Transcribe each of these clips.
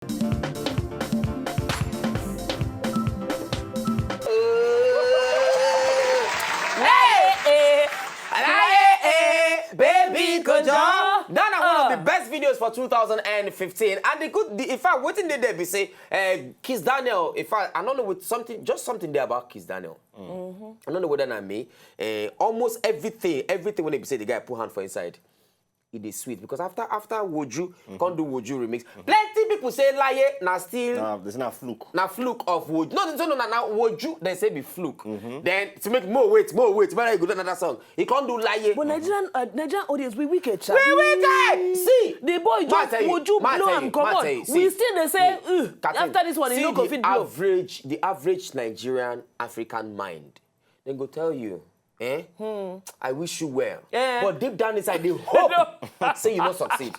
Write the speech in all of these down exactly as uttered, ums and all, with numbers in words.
Hey, hey, hey, hey, baby, good job. That na one of the best videos for two thousand and fifteen. And the good, the, in fact, wetin dey there be say, uh, Kizz Daniel, in fact, I don't know with something, just something there about Kizz Daniel. I don't know whether na me. Uh, almost everything, everything when they say the guy put hand for inside, e dey sweet because after after Woju, come do Woju remix. Plenty people say Laye na still Nah, this na fluke. na fluke of Woju. No, no, no, na na Woju dem say be fluke. Then to make more wait, more wait, when I go do another song, he come do Laye. But Nigerian uh, Nigerian audience, we wicked, sha. We wicked. See, The boy Ma just tell you, Woju ma blow tell am you, ma comot. tell you, see, We still dey say, see, "Ugh, Captain, after this one, see you no go the fit blow." Average, the average Nigerian African mind, dem go tell you, eh? I wish you well. Eh. But deep down inside, they hope say you no succeed.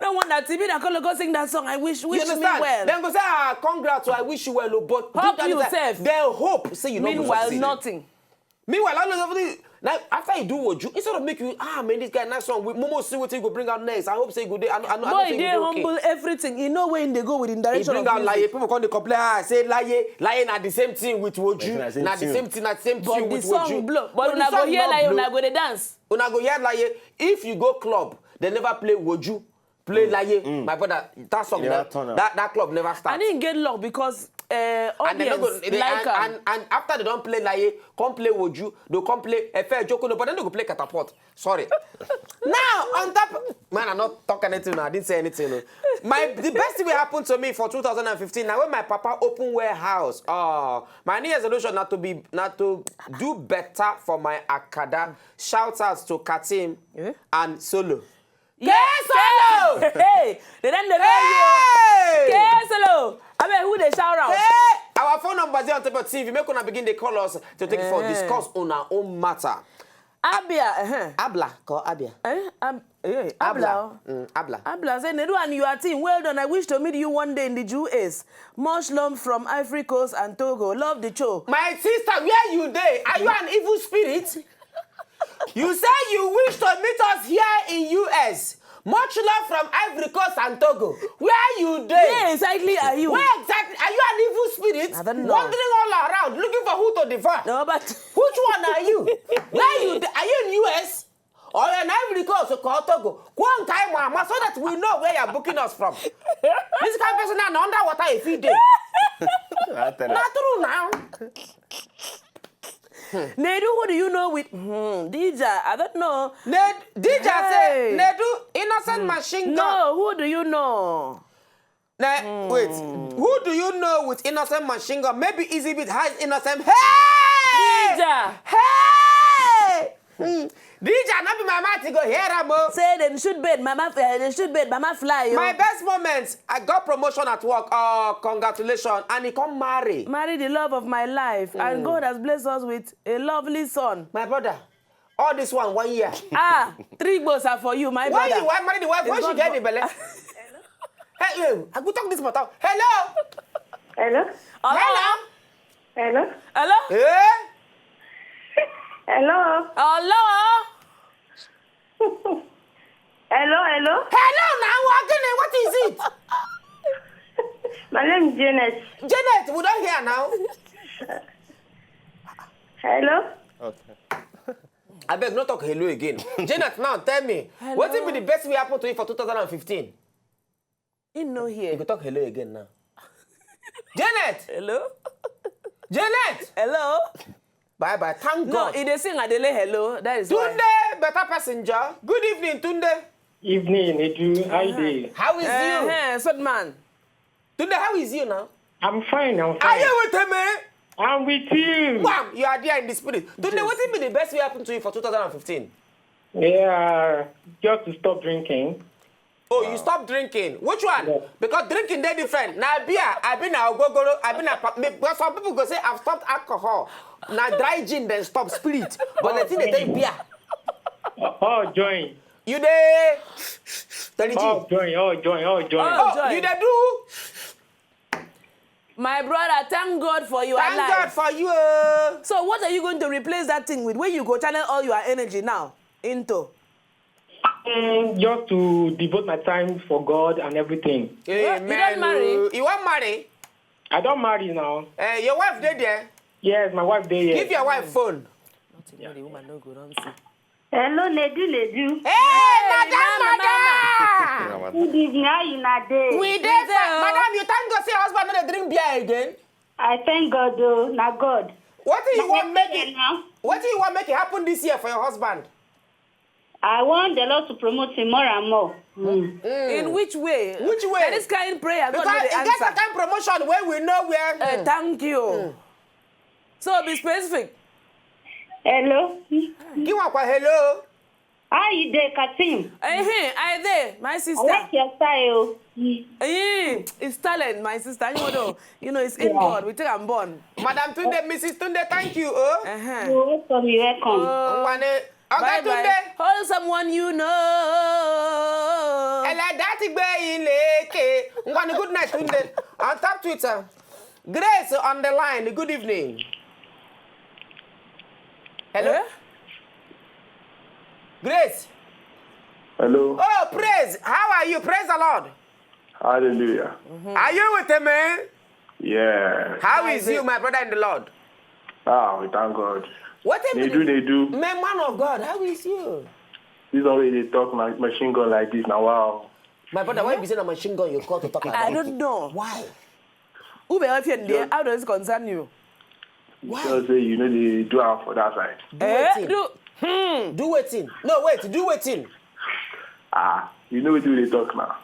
No wonder Timi Dakolo go sing that song. I wish, You wish me understand? well. Dem go say, ah, congrats, I wish you well, oh, but Help deep down inside, yourself. They hope say you no go Meanwhile, succeed. Nothing. Meanwhile, all of the now after you do Woju, instead of make you, ah, man, this guy nice song with Momo, see what he go bring out next. I hope say he go dey. I, I, I know Boy, say he dey go dey okay. Humble everything. He know when they go with the He direction bring of out music. Laye. People come dey complain. Ah, say Laye, Laye na the same thing with Woju. It's na same Na the thing. Same thing. Na the same But thing the with song Woju. Blow. But the una go song hear no Laye, blow. Una go dey dance. Una go hear Laye. If you go club, they never play Woju. Play Laye, my brother. That song, Never never, turn up. that that club never start. I didn't get luck because uh, And they no audience go, they, like and, am. and, and after they don't play Laye, come play Woju, they come play Efe Joko, no, but then they go play Catapult. Sorry. Now, on top, man, I'm not talking anything. I didn't say anything. No. My the best thing will happen to me for two thousand and fifteen. Now, when my papa open warehouse, oh, my New Year's resolution not to be not to do better for my Akada. Shout outs to Katim Eh? and Solo. Yes, Solo! Hey, they then they know Hey! you. Yes, hello. I mean, who they shout out? Hey! Our phone numbers there on top of T V. Make una begin the call us to take it for Eh. Discuss on our own matter. Abia. Uh-huh. Abla, call Abia. Eh? Um, yeah, Abla. Mm, Abla. Abla say, Nedu and your team, well done. I wish to meet you one day in the U S. Much love from Ivory Coast and Togo. Love the show. My sister, where you dey? Are you an evil spirit? You say you wish to meet us here in U S. Much love from Ivory Coast and Togo. Where you dey? Where exactly are you? Where exactly? Are you an evil spirit? I don't know. Wandering all around, looking for who to devour. No, but Which one are you? Where you dey? Are you in U S? Or you're in Ivory Coast or Togo? Go and carry mama so that we know where you're booking us from. This kind of person now under water if you dey. I tell Na her. True now. Nedu, who do you know with hmm, D J? I don't know. Ned, D J Hey. say, Nedu, innocent machine gun. No, who do you know? Now, wait, who do you know with innocent machine gun? Maybe Easy Beat has innocent. Hey! D J. Hey! Hmm. D J, not be my mouth, you go hear am, oh. Say they should bed, mama. Uh, they should bed, mama fly. Oh. My best moments, I got promotion at work. Oh, congratulations. And he come marry. Marry the love of my life, and God has blessed us with a lovely son. My brother, all this one, one year. Ah, three boys are for you, my Why brother. You want marry the wife when It's she not get the for- belly? Hey, you, I go talk this matter. Hello? Hello? Hello? Hello? Hello? Eh? Hello? Hello? Hello, hello? Hello now, what, what is it? My name is Janet. Janet, we don't hear now. Hello? Okay. I beg, not talk hello again. Janet, now tell me, Hello. What will be the best way happen to you for two thousand and fifteen? He no You here. go talk hello again now. Janet! Hello? Janet! Hello? Bye bye. Thank No, God. he dey sing and dey lay hello. That is why. Tunde, better passenger. Good evening, Tunde. Evening, Edu. How you doing? How is you? Uh-huh, so man. Tunde, how is you now? I'm fine, I'm Are fine. You with me? I'm with you. Wham! You are there in the spirit. Tunde, what will be the best way happen to you for two thousand and fifteen? Yeah, just to stop drinking. Oh, you stop drinking. Which one? Yeah. Because drinking dey different. Now beer, I been na ogogoro, I been na pa- me- because some people go say I've stopped alcohol. Now dry gin then stop spirit. But the thing they take beer. Oh, join. You dey thirty-two. Oh, join, oh, join, oh, join. Oh, Oh, join. You dey do. My brother, thank God for you. Thank Alive. God For you. Oh. So what are you going to replace that thing with? Where you go channel all your energy now into? Mm, just to devote my time for God and everything. Amen. You don marry? You wan marry? I don marry now. Uh, your wife dey there? Yes, my wife dey here. Give your wife phone. Nothing wey the woman no go run see. Hello, Nedu Nedu. Hey, madam, madam. Good evening. How you na dey? We dey fine. Madam, you thank God say your husband no dey drink beer again. I thank God o, na God. Wetin you Na wan make every it? year now. Wetin you wan make it happen this year for your husband? I want the Lord to promote him more and more. Mm. In which way? Which way? Na this kind prayer God no Because dey e get some answer. Kind promotion wey we know where. Eh, thank you. So be specific. Hello. Give one kwa hello. How you dey, Katim? Eh, I dey, my I sister. Like your style. Eh, it's talent, my sister. You know, you know, it's inborn. We take am born. Madam Tunde, Missus Tunde, thank you. Oh. Uh-huh. You welcome, you welcome. Oh, Ngwane. Oga bye Tunde. Bye. Hold someone you know. Ele dati gbe ileke. Ngwane, good night Tunde. On top Twitter. Grace on the line. Good evening. Hello? Eh? Grace. Hello. Oh, praise. How are you? Praise the Lord. Hallelujah. Are you with me? Yeah. How is you, my brother in the Lord? Ah, we thank God. What They do, they do. Man, man of God, how is you? This one wey dey talk na machine gun like this na wow. My brother, why you be say na machine gun you call to talk about? I don't know. Why? Who be helping there? How does it concern you? Why? Because say you know they do am for that side. Do Eh? wetin? Do, hmm. Do wetin? No, wait, do wetin? Ah, you know wetin we dey talk now.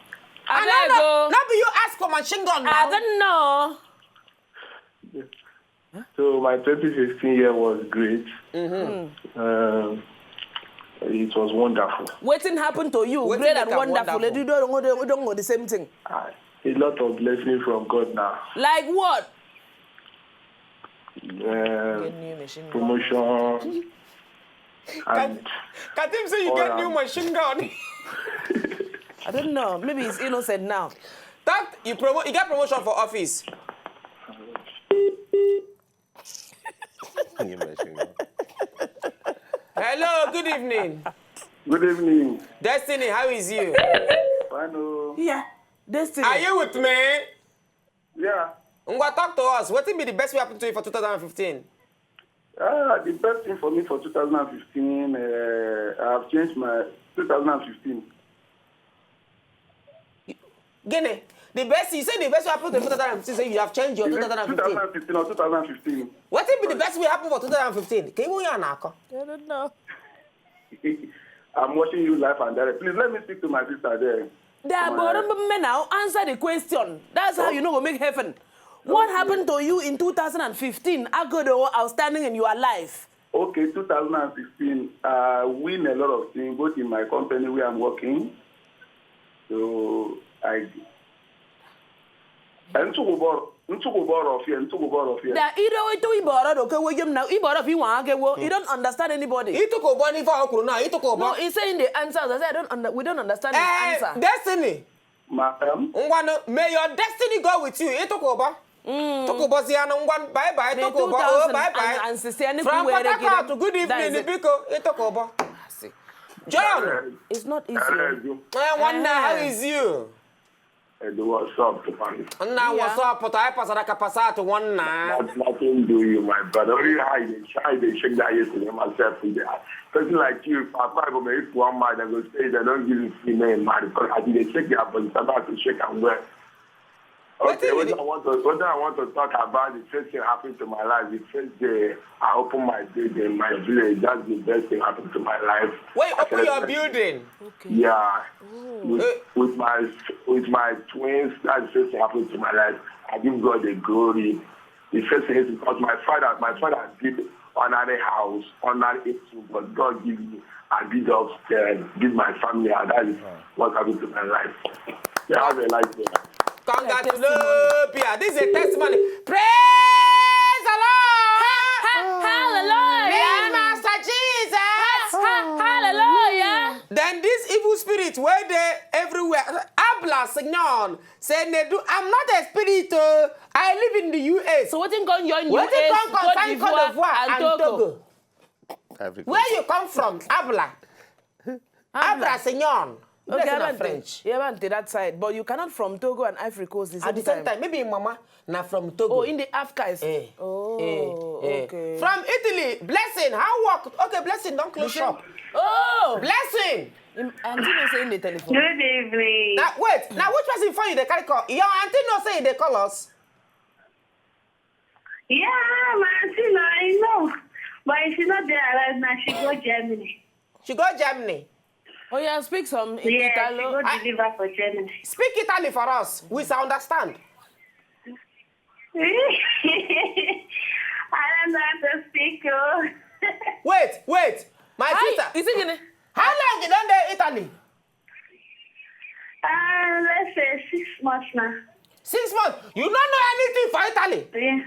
Abeg o. No be you ask for machine gun I now. Don't know. So my twenty sixteen year was great. Um, it was wonderful. Wetin happen to you? Wetin Great make and am wonderful. Wonderful? You don't, don't, don't go the same thing. Ah, a lot of blessing from God now. Like what? Um, New machine gun. Promotion. And Katim say you get new machine gun. I don't know. Maybe he's innocent now. That you promote, you get promotion for office. New machine gun. Hello, good evening. Good evening. Destiny, how is you? Fine o. Yeah. Destiny. Are you with me? Yeah. Ngwa, talk to us. What be the best way happen to you for two thousand fifteen? Ah, the best thing for me for two thousand fifteen, uh, I have changed my two thousand fifteen. Gene, the best, you say the best way happen to you for two thousand fifteen, say you have changed your Is it two thousand fifteen. two thousand fifteen or two thousand fifteen? What be the best way happen for two thousand fifteen? Can you hear Nako? I don't know. I'm watching you live and direct. Please let me speak to my sister there. They are boring men now. Answer the question. That's how you know we make heaven. What happened to you in two thousand fifteen? Agodo outstanding in your life. Okay, two thousand sixteen, I win a lot of things, both in my company where I'm working. So I and to go bar, to go bar of here, to go bar of here. Da ido ito iboro do ke wo yem na iboro fi wan ke wo. You don't understand anybody. He took over if I could now. He took over. No, he's saying the answers. I said I don't. Under, we don't understand his Eh, answer. Destiny. Madam, Ngwano, may your destiny go with you. He took over. Took over Ziana Ngwan. Bye bye. May Took over. Oh, bye two thousand bye. and sixteen, From we Port dey give Harcourt them. to good That is evening, it. Biko. He took over. John. It's not easy. Hello, Eh, Nwanna, how is you? Edu, what's up, man? Nna, what's up? But I pass that pass out to one now. Not, nothing do you, my brother. Only how they, how they shake that yesterday myself in there. Person like you, if I find me, if one man, they go say they don't give you free name, man. Because I think they shake their body, somebody to shake and well. Okay, Wetin what you I want to what I want to talk about the first thing happened to my life. The first day I opened my building, my village. That's the best thing happened to my life. Wait, I open said, your building. Okay. Yeah. Oh. With, with my with my twins, that's the first thing happened to my life. I give God the glory. The first thing is because my father, my father did honorary house, honorary issue, but God give me a bit of uh, give my family, and that is what happened to my life. They have a life there. Congratulations. This is a testimony. Praise the Lord. Hallelujah. Praise Master Jesus. Hallelujah. Then this evil spirit where they everywhere. Abla Signon say Nedu, I'm not a spirit. Oh. I live in the U S. So wetin come join you? Wetin is come concern Côte d'Ivoire Côte d'Ivoire and and Togo. Togo? Ivory Coast. Where you come from, Abla? Abra Senyon. Okay, Abante. French. Yeah, Abante, that side. But you cannot from Togo and Ivory Coast the same, at the same time. Maybe mama na from Togo. Oh, in the Africa. Eh, oh, eh, eh, okay. From Italy, Blessing, how work? Okay, Blessing, don't close shop. Oh! Blessing! Auntie no say in the telephone. Good evening. Now, wait, now which person phone you dey carry call? Your auntie no say they call us. Yeah, my auntie, no, I know. But she's not there right now. She go Germany. She go Germany. Oh yeah, speak some Italo. Yeah, she go deliver for Germany. Speak Italy for us. We shall understand. I don't know how to speak. Oh. Wait, wait. My sister. Is it gonna... How long you don dey Italy? Uh, let's say six months now. Six months? You don't know anything for Italy? Yeah.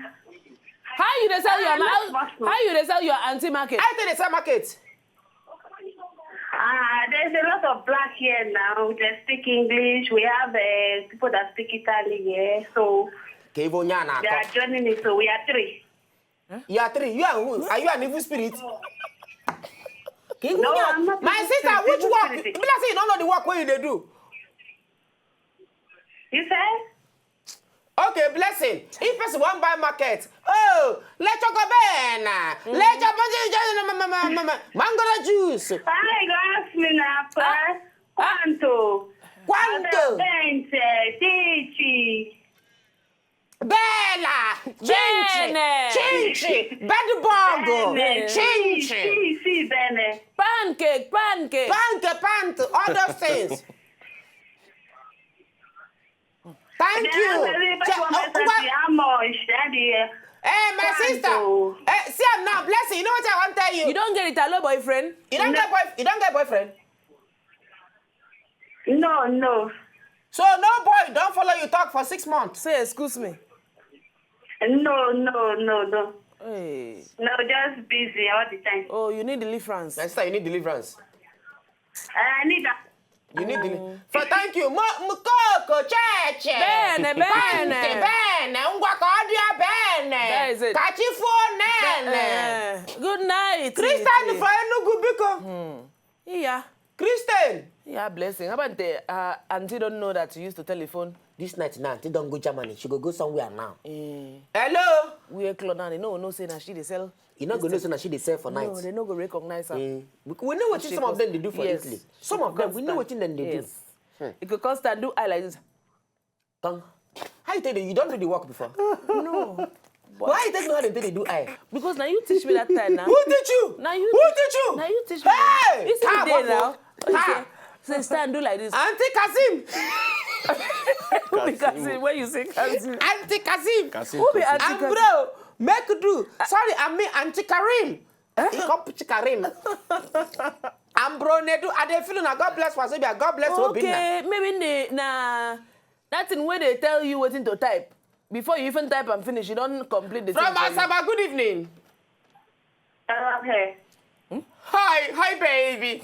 How you dey sell your uh, how, how you dey sell your auntie market? How you dey sell market? Ah, there's a lot of black here now. They speak English. We have uh, people that speak Italian here. So they are joining me. So we are three. You are three. You are who? Are you an evil spirit? No, I'm not. My sister, which work? People say you don't know the work where you they do. You say? Okay, Blessing. If person wan buy market, oh, let's go ben. Let's go mango juice. Hi, Jasmine. Quanto? Quanto? Vente, dieci. Bella! Cinci! Cinci! Bad bongo! Cinci! Sì, sì, bene. Pancake, pancake. Pancake, pancake, all those things. Thank you. Hey, my sister. Hey, see, I'm now blessing. You know what I want to tell you? You don't get it, hello boyfriend. You don't get boyfriend. You don't get boyfriend. No, no. So no boy don't follow you talk for six months. Say excuse me. No, no, no, no. Hey. No, just busy all the time. Oh, you need deliverance. My sister, you need deliverance. I need that. You need deliverance. Mm. For thank you. Mukoko, church. Bene, bene. Bene, ngwakọ ọdịa bene. That is it. Kachifuo nene. Eh, eh. Good night. Christian for Enugu biko. Hmm. Yeah. Christian! Yeah, blessing. How about the uh, auntie don't know that she used to telephone? This night now, auntie don't go Germany. She go go somewhere now. Eh. Hello? We are close now. They know, no say now she they sell. You not go know say now she they sell for night. No, they not go recognize her. Eh. We, we know what some of them they do for yes. Italy. Some of them, we know what them they yes. do. Hmm. It could cost and do I like this. Come. How you take the, you don't do the work before? No. Why you take me how they take they do I? Because now you teach me that time now. Who teach you? Now you Who teach, teach you? Now you teach me. Hey! You see the day now. Say, say stand do like this. Auntie Kazeem. Who be Kazeem? When you say Kazeem. Auntie Kazeem. Kazeem. Who be Auntie Kazeem? Bro, make do. Sorry, I mean Auntie Kareem. Eh? He come put Kareem. I'm bro Nedu. I dey feel now. God bless Wazobia. God bless Obina. Okay, maybe na that thing where they tell you what to type. Before you even type and finish, you don't complete the thing. From Asaba, good evening. Okay. Hmm? Hi, hi, baby.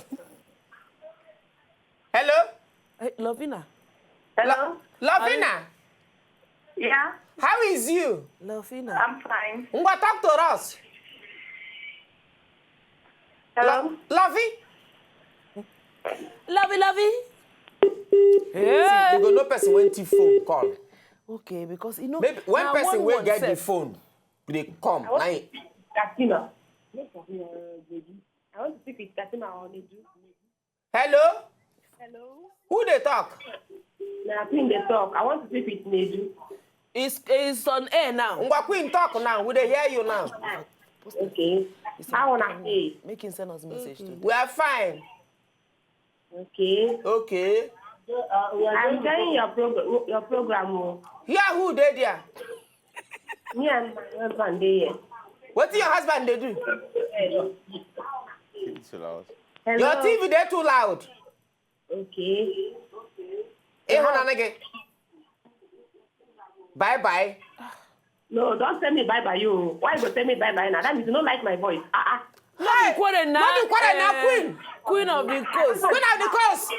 Hello? Hey, Lovina. Hello? Lo Lovina. Yeah? How is you? Lovina. I'm fine. Ngwa, talk to us. Hello? Lo Lovey? Lovey, Lovey. Yeah. See, you go no person when T phone call. Okay, because you know, maybe when person will get the phone, they come. I want to speak with Katina. I want to speak with Katina on the Hello? Hello? Who they talk? Now, Queen they talk. I want to speak with Nedu. It's, it's on air now. Ngwa Queen, talk now. We they hear you now. Okay. How wanna say? Make him send us message too. We are fine. Okay. Okay. I'm joining your program. Your program. Oh. Yeah, who they there? Me and my husband they here. What your husband they do? It's too loud. Hello? Your T V they too loud. Okay. Hey, hold on again. Bye bye. No, don't tell me bye bye you. Why you go tell me bye bye now? That means you don't like my voice. Ah ah. Hey, quarter now. Not the quarter now, eh, queen. Queen of the coast. Queen of the coast.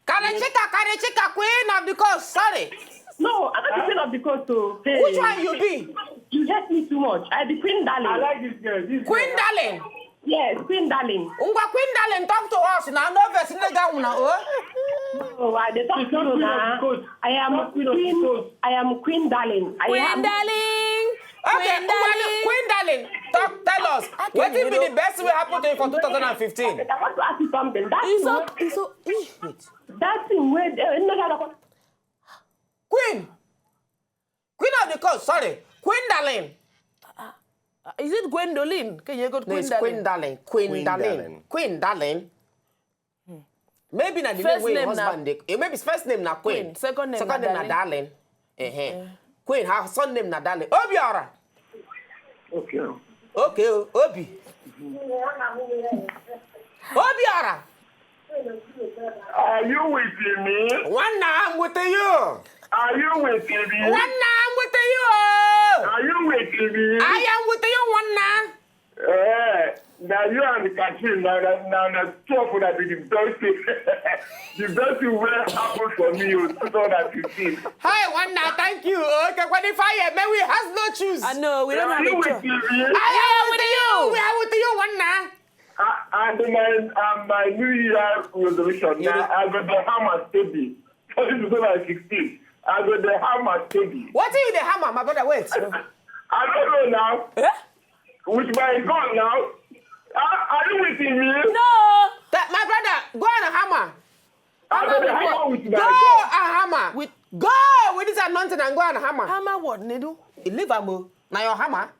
Karechika, Karechika, queen of the coast. Sorry. No, I'm not the queen of the coast. So, hey. Which one you be? You hate me too much. I be queen darling. I like this girl. This queen girl. Darling. Yes, Queen Darling. Ngwa Queen Darling, talk to us now. No verse, no down now. Oh. Oh, I dey talk to you now. I am Queen. I am Queen Darling. I Queen am. Darling. Okay, Queen Ngwa, Darling. Queen Darling, talk, tell us. Okay, Wetin you be know. The best way happen to you for two thousand and fifteen? I want to ask you something. That It's thing so, wey- it's so, eh, wait. That thing wey eh, no, no, no, Queen. Queen of the court, sorry. Queen Darling. Uh, is it Gwendolyn? Can you go to No, it's Queen Queen Darling? Darling. Queen Queen Darling. Darling. Queen Darling. Maybe na the First way name your na- husband dey. Eh, maybe his first name na Queen. Queen, second name Second na name na Darling. Darling. Uh-huh. Queen, her son name na Darling. Obiora. Okay. Okay, o- Obi. Obiora. Are you with me? One now I'm with you. Are you with me? One now I'm with you. Are you with me? I am with you, one now. Eh, now you and Catherine, now, now, now, now two of that be the best thing. The best thing will happen for me in two thousand fifteen. Hi, one now, thank you. Okay, qualify it. May we has no choose. I know, we don't Are have you a with choice. me? I am with you. We are with you, one now. Uh, and my and my New Year resolution. You Now know- I go the hammer steady. This is two thousand sixteen. I go the hammer steady. What are you the hammer, my brother? Wait. I don't know now. Eh? With my gun now. Are, are you with me? No. That, my brother, go and hammer. I go the hammer with my Go gun. and hammer. With- Go with this anointing and go and hammer. Hammer what, Nedu? You leave am o. Na your hammer.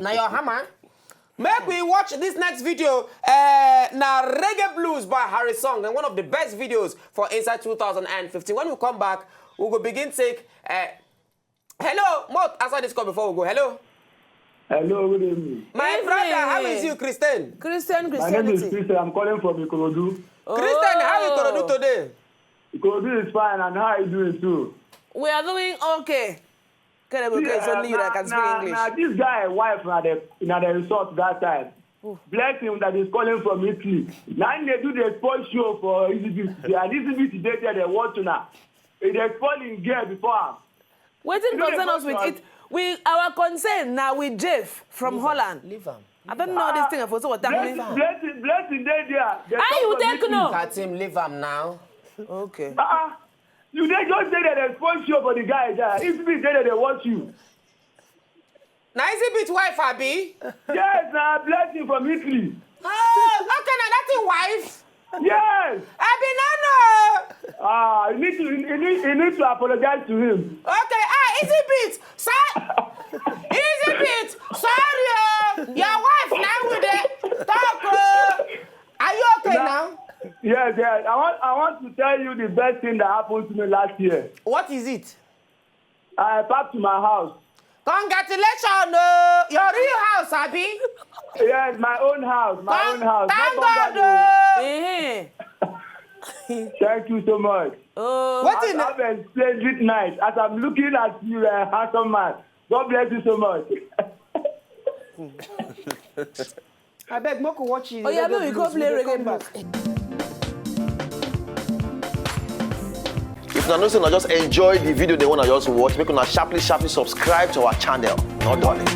Na your hammer. Make we watch this next video. Uh, na Reggae Blues by Harry Song, and one of the best videos for inside two thousand fifteen. When we come back, we go begin take. Uh, hello, Mot, answer this call before we go. Hello, Hello, good evening. my Evening. Brother. How is you, Christian? Christian My name is Christianity. Christian. I'm calling from Ikorodu. Christian, how you gonna do Oh. Today? Ikorodu is fine, and how are you doing too? We are doing okay. Can I go, it's only you that can speak Now, English. Now this guy, wife, na the na the resort that time. Blessing that is calling from Italy. Now they do the sports show for Easy Beat today, and Easy Beat today there they watch now. It is falling gear before am. Wetin You know concern the us with first it? We our concern now with Jeff from Holland. Leave am. I don't know this thing for so what Blessing, happening. Blessing, Blessing dey there. They How talk you for take meeting. no? Katim, leave am now. Okay. Ah, you dey just say that they sponsor you for the guy there. If me say that they watch you. Na Easy Beat wife, abi? Yes, na Blessing from Italy. Oh, okay, na that him wife. Yes. I be no know. Ah, you need to you need, you need to apologize to him. Okay, ah, Easy Beat. So, Easy Beat. Sorry, oh. Your wife now with the talk, oh. Are you okay now? Yes, yes. I want I want to tell you the best thing that happened to me last year. What is it? I packed to my house. Congratulations, oh. Your real house, abi? Yes, my own house, my own house. Thank Not God, bungalow. oh. Eh. Thank you so much. Oh. What As in? I've explained it nice, as I'm looking at you, uh, handsome man, God bless you so much. I beg, make we watch it. Oh yeah, Reggae we Blues, go play we dey Reggae come Blues. Back. If una know say una just enjoy the video, then una just watch, make una sharply sharply subscribe to our channel. No darling.